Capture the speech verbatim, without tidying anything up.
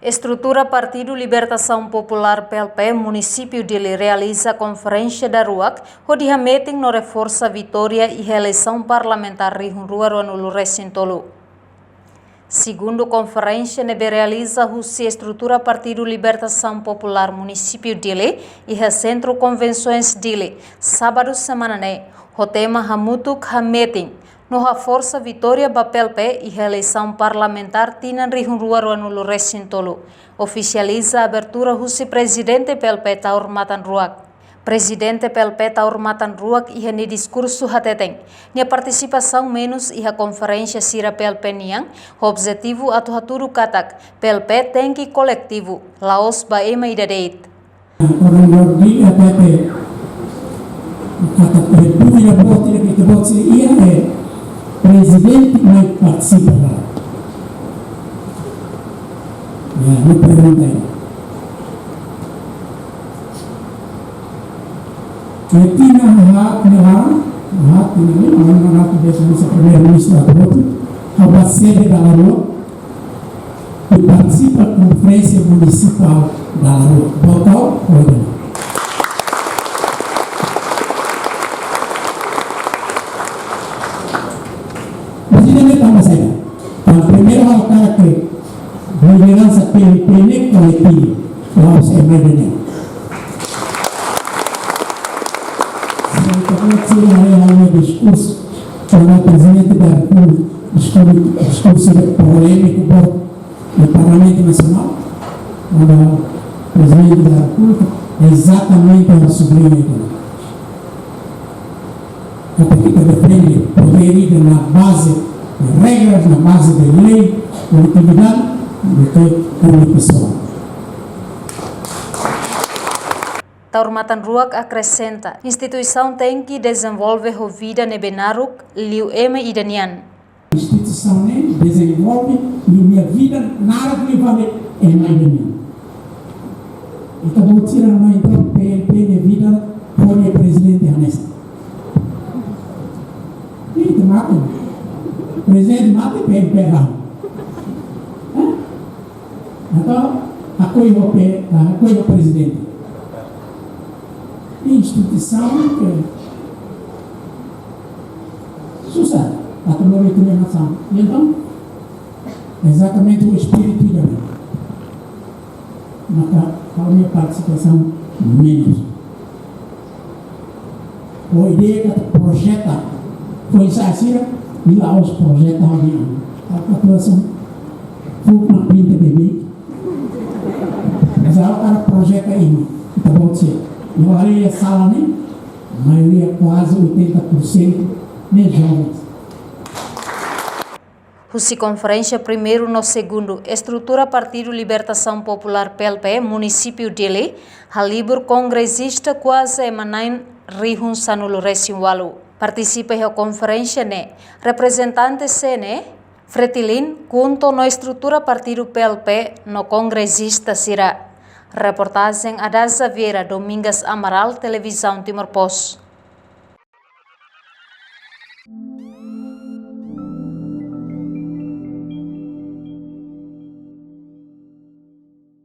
Estrutura Partidu Libertasaun Populár, P L P, Munisípiu Dili realiza konferénsia daruak hodi hametin no reforsa vitória iha eleisaun parlamentár rihun rua ruanulu resin tolu. Segundu konferénsia ne'ebé realiza husi estrutura Partidu Libertasaun Populár Munisípiu Dili iha Sentru Konvensoens Dili, sábadu semana ne'e, ho tema hamutuk hametin no haforsa vitória ba P L P iha eleisaun parlamentár tinan rihun rua ruanulu resin tolu, ofisializa abertura husi Prezidente P L P Taur Matan Ruak. Prezidente P L P Taur Matan Ruak iha nia diskursu hateten, nia partisipasaun menus iha konferénsia sira P L P nian, ho objetivu atu hatudu katak P L P tenke koletivu, la'ós ba ema ida de'it. Koordenadór Dili hatete katak, eh, dúvida boot ida ke ita-boot sira iha, eh, prezidente mai partisipa ka lae. Ya, ne'e pergunta ida. Ne'e tinan haat, ne'e haat, ne'e haat, tinan lima, ha'u manatu bes bisa Primeiru-Ministru atu hotu, ha'u bá sede dala rua, hodi partisipa konferénsia munisipál dala rua. Boot ka lae? Mas ida-ne'e tanba saida? Tanba primeiru ha'u hakarak ke lideransa P L P ne'e koletivu, la'ós ema ida de'it. Se ita-boot sira haree ha'u-nia diskursu, kuandu Prezidente da Repúblika, diskursu, diskursu ida polémiku boot iha Parlamentu Nasionál, kuandu Prezidente da Repúblika, ezatamente ha'u subliña ida-ne'e. Entaun, ita defende podér ida na baze de regras, na baze de lei, koletividade, do que uma pessoa. Taur Matan Ruak akresenta, instituisaun tenke dezenvolve ho vida ne'ebé naruk liu ema ida nian. Instituisaun ne'e dezenvolve ninia vida naruk liu fali ema ida nian. Ita-boot sira mai entaun P L P nia vida ho nia prezidente hanesan. Ita mate. Prezidente mate, P L P rame. Hã? Entaun, apoiu ho P, apoiu ho prezidente. Instituisaun ke susar atu lori ita-nia nasaun. Entaun, ezatamente o espíritu ida-ne'e. Maka, ha'u-nia partisipasaun menus. Ho ideia katak projeta, foin-sa'e sira, nia la'ós projeta ha'u-nia an. Ha'u atu hanesan, fuk na pinta bebé. Mas ha'u hakarak projeta ema, ita-boot sira. Ha'u haree iha sala ne'e, maioria kuaze oitenta por cento ne'e jovens. Husi konferénsia primeiru no segundu, estrutura Partidu Libertasaun Populár, P L P, Munisípiu Dili, halibur kongresista kuaze ema na'in rihun sanulu resin ualu. Partisipa iha konferénsia ne'e, reprezentante C N E, Fretilin, KHUNTO no estrutura partidu P L P no kongresista sira. Reportajen Adaza Vieira, Domingas Amaral, Televizaun Timor Post.